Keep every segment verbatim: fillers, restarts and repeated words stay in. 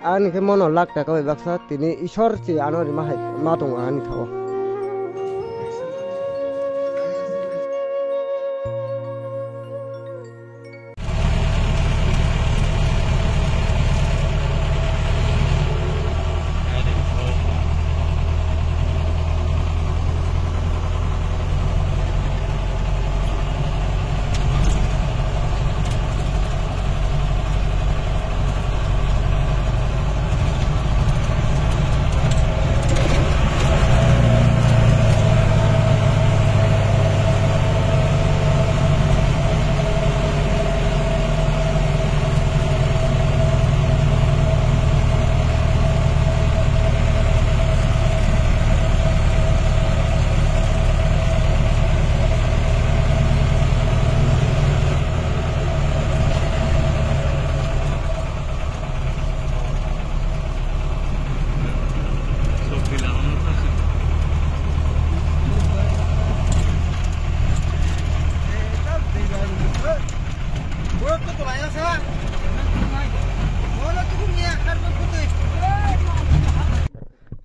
Ani khe mono lakh taka bai baksa tini Ishwar se ano rima hai ma tongo ani kha o.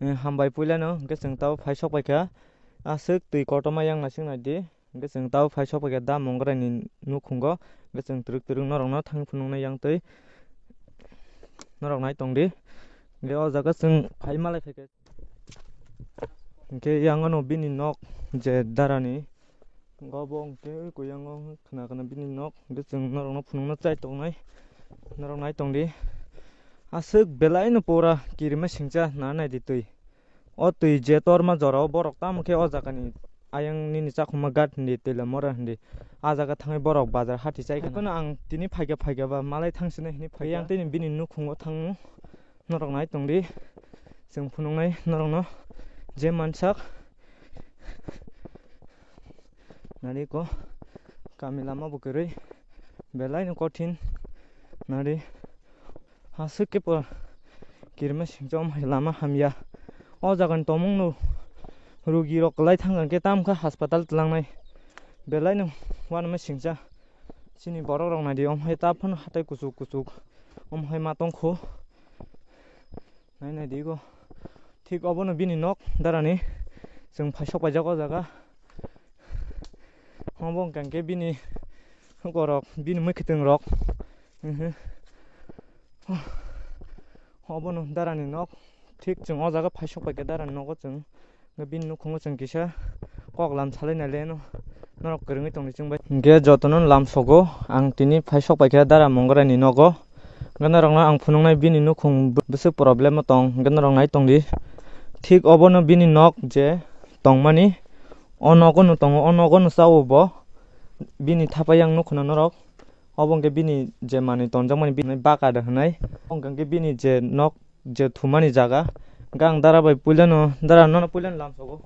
Eh, hambai puilano, hwnkhe chwng tabo phai sok paikha. Aswk twi kotorma yang naising naidi. Hwnkhe chwng tabo phai sok paikha da Mongrai ni nukhungo. Hwnkhe chwng twrwk twrwk norokno thangwi phunuknai yang twi. Norok nai tongdi. Hwnkhe o jaga chwng phai malai phaikha. Hwnkhe yang ano bini nok je darani. Obo hwnkhe kuyango khna khna bini nok. Hwnkhe chwng norokno phunukna chai tongnai. Norok nai tongdi. Aswk belaino pura kirima singcha na naidi twi. O twi je torma jorao borok tamo khe o jagani ayang nini Chakhuma ghat hindi, Twilamora hindi. A jaga thangwi borok bazar hati chai khna. Haiphano ang tini phaikha phaikha ba malai thangsinai hwnwi phaikha. Yang tini bini nukhungo thangno norok nai tongdi. Chwng phunuknai norokno je mansak. Nari ko kami lama bo kwrwi belaino kothin. Nari aswk khe pura kirima singcha om hai lama hamya. O jagani tongmungno rugi rok kwlai thang khe tamo khe hospital twlangnai. Belaino uanama singcha chini borok rok naidi om hai ta phano hatai kuchuk kuchuk om hai ma tongkho. Nai nai di go. Thik obono bini nok darani. Chwng phai sok paijak o jaga. Obo hwnkha khe bini hukorok, bini mwkhwtwng rok. Obono darani nok. Thik chwng o jaga phai sok paikha darani nogo chwng. Bini nukhungo chwng kisa kok lam salai naileno norok kwrwngwi tongdi chwng bai. Hwnkhe jotono lam sogo ang tini phai sok paikha dara Mongrai ni nogo. Hwnkhe norokno ang phunuknai bini nukhung bw-, bwswk problem o tong hwnkhe norok nai tongdi. Thik obono bini nok je tongmani o nogo no tongo, o nogo no chao bo bini thapai yang nukhuno norok. Obo hwnkhe bini je manwi tonjakmani bini baka da hwnwi. Obo hwnkhe bini je nok je thumani jaga. Hwnkhe ang dara bai puilano, dara nono puilano lamsogo.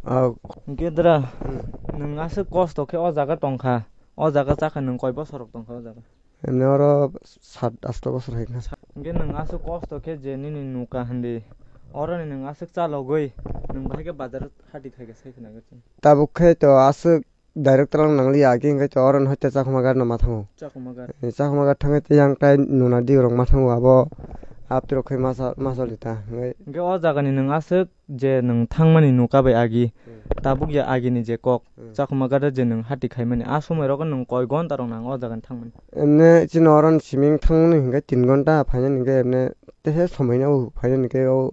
Ah. Hwnkhe dara, hmm, nwng aswk kosto khe o jaga tongkha, o jaga chakha nwng koi bosorok tongkha o jaga? Emne oro sat asto bosor hai kha. Hwnkhe nwng aswk kosto khe je nini nuka hindi, oroni nwng aswk chalogwi nwng bahai khe bazar hati khaikha sai khna khe chwng. Tabuk khe to aswk direct twlang nang liya, agi hwnkhe to oro no hoite Chakhuma ghat no ma thango. Chakhuma ghat. Eh, Chakhuma ghat thangwi tei yang tai nuna di rok ma thango abo apti rok khai masa, masa lita. Hwnkhe hwnkhe o jaga ni nwng aswk je nwng thangmani nuka bai agi. Hmm. Tabuk ya agi ni je kok. Hmm. Chakhuma ghat je nwng hati khaimani a somoi rogo nwng koi gonta rok nang o jaga ni thangmani. Emne chini oro ni siming thangmani hwnkhe tin gonta phainani hwnkhe emne tehe somoi no phainani hwnkhe o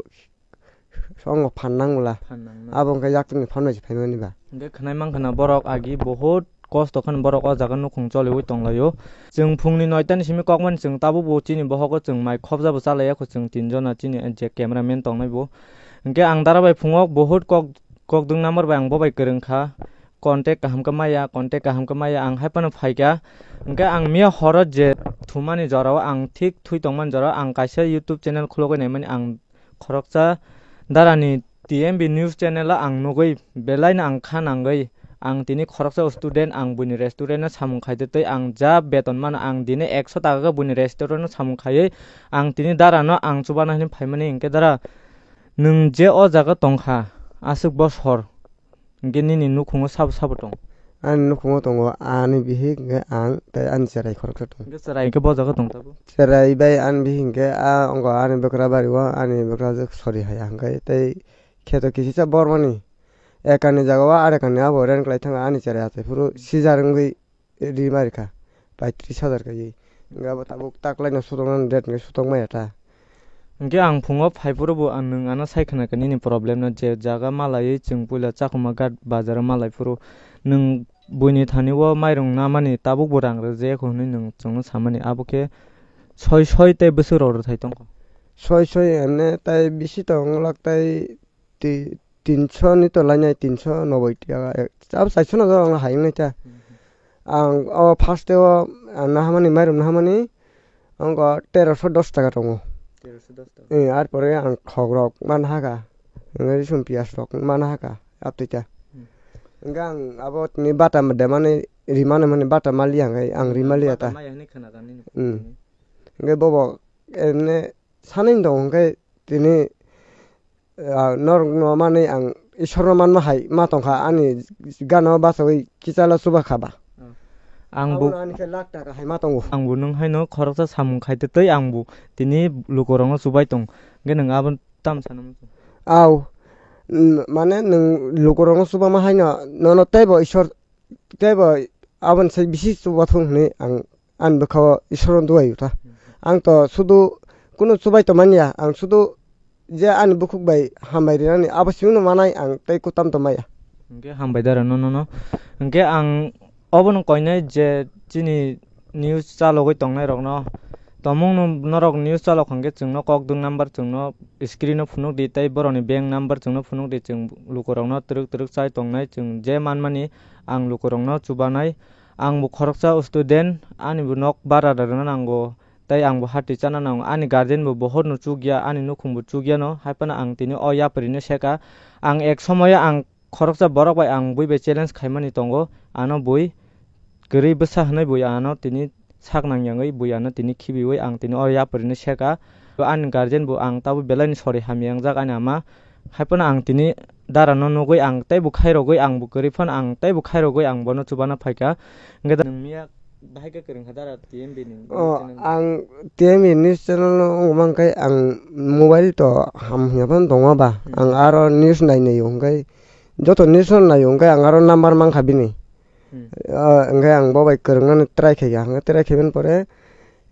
Songo phan nang bwla. Phan nang na. Abo wngkha yaktwini phan bai se phaimani ba. Hwnkhe khwnai mankha na borok agi bohut kosto khan borok o jaga nukhung choliwi tonglaio. Chwng phungni noita ni simi kokmani chwng tabukbo chini bohogo chwng mai khopjabo chalaiya kho chwng tinjona chini je camera man tongnai bo. Hwnkhe ang dara bai phungo bohut kok, kokdwng number bai ang bobai kwrwngkha. Contact kaham khe maya, contact kaham khe maya ang haiphano phaikha. Hwnkhe ang miya horo je thumani jorao ang thik thui tongmani jorao ang kaisa YouTube channel khulogwi naimani ang khoroksa darani T M B news channel o ang nugwi belaino ang kha nangwi ang tini khoroksa student ang buini restaurant o samung khaide tei ang ja beton mano ang dini ekso taka khe buini restaurant o samung khaiwi ang tini darano ang chubana hinwi phaimani hwnkhe dara nwng je o jaga tongkha aswk bosor hwnkhe nini nukhungo sabo sabo tong? Ani nukhungo tongo ani bihik hwnkhe ang tei ani cherai khoroksa tongo. Hwnkhe cherai hwnkhe bo jaga tong tabuk? Cherai bai ani bihik hwnkhe a ongo ani bwkra bari o ani bwkrajwk sori hai hwnkhe tei kheto kisisa bormani ekani jaga o arekani abo rent kwlai thangkha ani cherai achai phuru sijar wngwi rima rikha paitris hajar kaiwi. Hwnkhe abo tabuk taklaino sotoknani date hwnkhe sotok maya ta. Hwnkhe ang phungo phai phuru bo ang nwng ano sai khna kha nini problem no je jaga malaiwi chwng puila Chakuma Ghat bazar o malai phuru nwng buini thani o mairung namani tabuk bo rang rwjak hwnwi nwng chwngno samani abo khe soi soi tei bwswk rok rwthai tongkha. Soi soi hwnwi tei bisi tong lak tei ti-, tinso ni to lainai, tinso noboi taka, ek, abo chairso no jora wngna hai wngnai ta. Hmm. Ang o first o, ang nahamani, mairum nahamani, ang o teroso dos taka tongo. Teroso dos taka. Eh, ar pore ang khok rok man haka, wngwi sum piyas rok man haka, aptwi ta. Hmm. Hwnkhe ang abo tini bata demani, rimani mani bata maliya hwnkhe ang rimaliya ta. Bata maya hwnwi khna kha nini. Hmm. Hwnkhe bobo emne sanai tong hwnkhe tini, ah, norok no manwi ang Ishwar no manma hai ma tongkha, ani gana o bachagwi kichalo chuba kha ba. Oh. Ang bo Abono ani khe lakh taka hai ma tongo. Ang bo nwng haino khoroksa samung khai tei ang bo tini lukurok no chubai tong. Hwnkhe nwng abo tamo sana muchung? Au, mm, mane nwng lukurok no chuba ma haino nono teibo Ishwar Teibo aboni sai bisi chubathung hwnwi ang ani bwkhao Ishwarno duai wngkha. Ang to sudu kunu chubai tongmani ya, ang sudu je ani bukhuk bai hambai rinani abo simi no manai ang tei kutam tongmaya. Hwnkhe hambai dara no, no, no. Hwnkhe ang obono koinai je chini news chalogwi tongnai rokno, tomungno norok news chalok hwnkhe chwngno kokdwk number chwngno screen o phunukdi tei borokni bank number chwngno phunukdi, chwng lukurokno twrwk twrwk chai tongnai, chwng je manmani ang lukurokno chubanai. Ang bo khoroksa student, ani bo nok bara rwna nango, tei ang bo hati chana nango. Ani guardian bo bohorno chukya, ani nukhung bo chukyano, hai phano ang tini o yaparino seka. Ang ek somoyo ang khoroksa borok bai ang bui bai challenge khaimani tongo, ano bui kwrwi bwsa hwnwi bui ano tini sak nangyangwi bui ano tini khibiwi ang tini o yaparino seka. Ani guardian bo ang tabuk belaini sori hamya wngjak ani ama. Hai phano ang tini dara no nugwi ang teibo khairogwi ang bo kwrwi phano ang teibo khairogwi ang bono chubana phaikha. Hwnkhe da nwng miya bahai khe kwrwng kha dara T M B ni news channel? O, ang T M B news channel no wngma hwnkhe ang mobile to ham hwnwi phano tongma ba. Hmm. Ang aro news nai nai hwnkhe joto news no nai hwnkhe ang aro number mankha bini. Hmm. Ah, hwnkhe ang bo bai kwrwngnani try khaikha. Hwnkhe try khaimani pore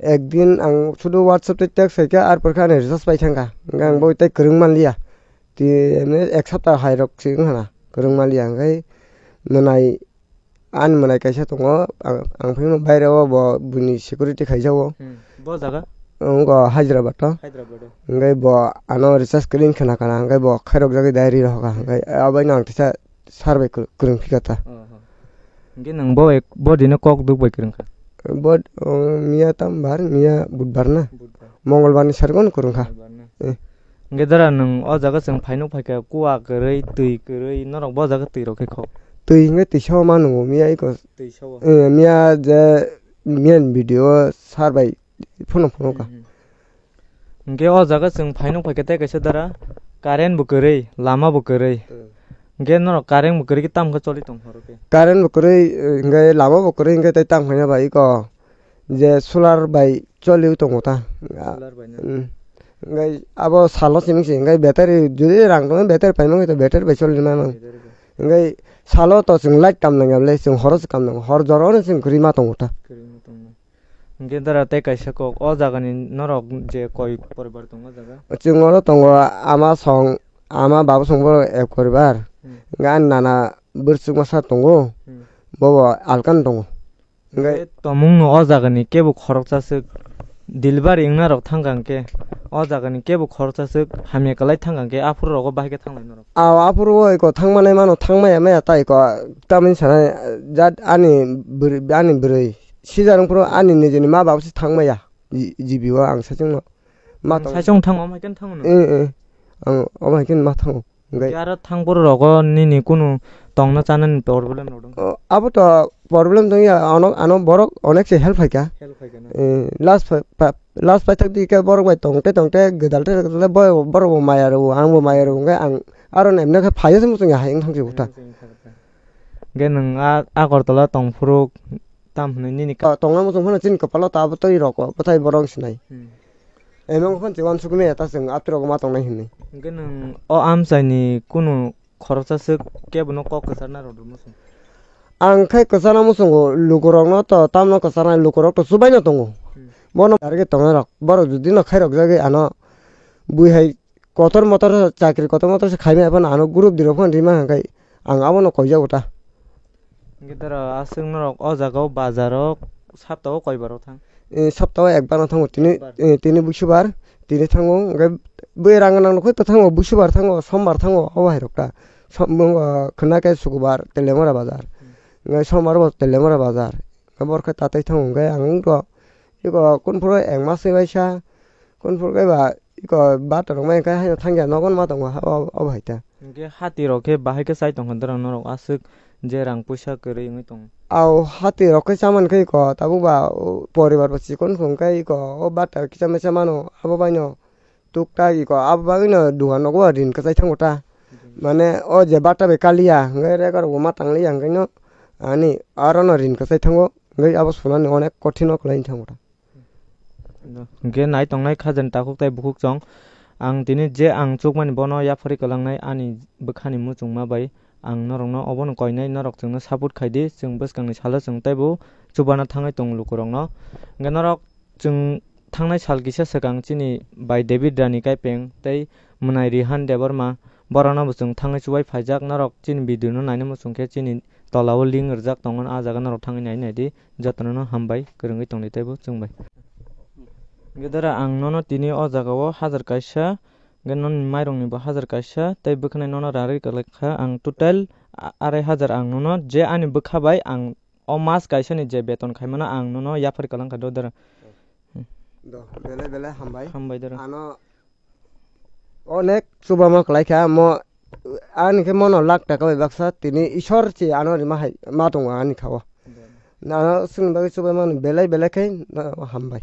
ekdin ang sudu WhatsApp tei text khaikha, ar porkhe ani recharge pai thangkha. Hwnkhe ang bo tei kwrwng manliya. Tei emne ek sapta hai rok se wngkha na kwrwng manliya. Hwnkhe mwnai ani mwnai kaisa tongo, ang, ang phai baire o bo buini security khaijao. Hmm. Bo jaga? Wngkha Hyderabad o. Hyderabad o. Hwnkhe bo ano recharge kwrwng khna khna, hwnkhe bo khairok jagwi diary rohorkha. Hmm. Hwnkhe aboino ang teisa sir bai kwrwng, kwrwng phikha ta. Oho. Hwnkhe nwng bo ek, bo dino kok duk bai kwrwng kha? Bo, o, miya tam bar, miya budbar na? Budbar. Mongolbar ni sar gono kwrwng kha. Mongolbar na. Eh. Hwnkhe dara nwng o jaga chwng phai nuk phaikha, kuwa kwrwi, twi kwrwi, norok bo jaga twi rok khe kho? Twi hwnkhe twi sao ma nungo, miya iko. Twi sao? Eh, miya je, miya ni video sir bai phunuk phunuk kha. Hmm, hmm. Hwnkhe o jaga chwng phai nuk phaikha tei kaisa dara current bo kwrwi, lama bo kwrwi. Hmm. Hwnkhe norok current bo kwrwi khe tamo khe choli tong horo khe? Current bo kwrwi, eh, hwnkhe lama bo kwrwi hwnkhe tei tamo khe ba iko je solar bai choliwi tongo ta. Solar bai na? Hmm. Hwnkhe abo salo simi se hwnkhe battery jodi rang tongwi battery paimani hwnkhe battery bai choli mano. Battery bai. Hwnkhe salo to chwng light tam nangya le chwng horo se kam nango. Hor jora no chwng kwrwi ma tongo ta. Kwrwi ma tongo. Hwnkhe dara tei kaisa kok, o jagani norok je koi poribar tongo o jaga? Chwng oro tongo ama song, ama babu song borok ek poribar. Hmm. Hwnkhe ani nana bwrwswk masa tongo, hmm, bobo alkan tongo. Hwnkhe hwnkhe tomungno o jagani kebo khoroksa swk delivery wngna rok thangkha hwnkhe, o jagani kebo khoroksa swk hamya kwlai thangkha hwnkhe aphuru rogo bahai khe thanglai norok? Aw, aphuru o eko thangmanai mano, thangmaya maya ta eko tamni sanai, jat ani bwrwi, ani bwrwi. Sijar wngphuru ani nijini ma babu se thangmaya, G-, G B o ang saichungno. Ma tong- Saichung thango, omo hai khe thango no? Eh, eh. Ang omo hai khe ma thango. Hwnkhe aro thangphuru rogo nini kunu tongna chanani problem rok dong? O, abo to problem tongya, ano, ano borok onek se help phaikha. Help phaikha na? Eh, last pa-, pa-, last paithak di khe borok bai tongte tongte gwdal te gwdal te bo-, borok bo maya rwo, ang bo maya rwo, hwnkhe ang aro nemne khe phaiya se muchungya hai wngthang se utha. Muchungya thang kha. Hwnkhe nwng a Agartala tongphuru tam hwnwi nini ka- O, tongna muchung phano chini kwpalo ta bwtwi rok, bwthai borok sinai. Hmm. Emang phano se uansukmaya ta chwng atrok ma tongnai hwnwi. Hwnkhe nwng o amchaini kunu khoroksa swk kebono kok kwcharna rwdi muchung? Ang khai kwchana muchungo lukurokno to tamno kwcharnai, lukurok to chubaino tongo. Hmm. Bono target tongnai rok, borok jodi no khairok jagwi ano bui hai kotor motor chakri kotor motor se khaimai phano ano group dirok phano rima hwnkhai ang abono koijago ta. Hwnkhe dara aswk norok o jaga o bazar o sapta o koi bar o thang? Eh, sapta o ekbar no thango tini, Bar. Eh, tini busubar tini thango hwnkhe bui rang nang nokhui to thango busubar thango sombar thango obo hai rok ta. Som-, bo, khwna khe sukubar Telemora bazar. Hmm. Hwnkhe sombar bo Telemora bazar. Hwnkhe borok khe tatai thango hwnkhe ang wngkha iko kunphuru ek mas se waisa kunphuru khe ba iko bata rok mai khe haino thangya nogon ma tongo ha o, obo hai ta. Hwnkhe hati rok khe bahai khe chai tongkha dara norok aswk je rang puisa kwrwi wngwi tongo? Au hati rok khe chamani khe iko tabuk ba o poribar bo chikon hwnkhe iko o bata kisa misa mano abo baino tuktak iko abo bagwino dugan nogo rin kwchai thango ta. Mane o je bata bai kaliya hwnkhe rega rok bo ma tangliya hwnkhe no ani aro no rin kwchai thango hwnkhe abo sunani onek kothin o kwlai thango ta. Hwnkhe nai tongnai khajani takhuk tei bukhuk chwng. Ang tini je ang chukmani bono yapharwi kwlangnai ani bwkhani muchungma bai ang norokno obono koinai, norok chwngno support khaidi, chwng bwskangni salo chwng teibo chubana thangwi tongo lukurokno. Hwnkhe norok chwng thangnai sal kisa swkang chini bai David Rani Kaipeng tei mwnai Rihan Debbarma borokno bo chwng thangwi chubai phaijak, norok chini video no naina muchung khe chini tola o link rijak tongo, ah jaga norok thangwi nai naidi. Jotono no hambai, kwrwngwi tongdi teibo chwng bai. Hwnkhe dara ang nono tini o jaga o hajar kaisa, hwnkhe noni mairokni bo hajar kaisa, tei bwkhwnai nono rari kwlai kha ang total a-, arai hajar ang nono je ani bwkha bai ang o mas kaisa ni je beton khaimano ang nono yapharwi kwlang kha do dara. Do, belai belai hambai. Hambai dara. Ano onek chubama kwlai kha mo, ani khe mono lakh taka bai baksa tini Isor se ano rima hai ma tongo ani kha o. Ano chwngni bagwi chubai mani belai belai khe no hambai.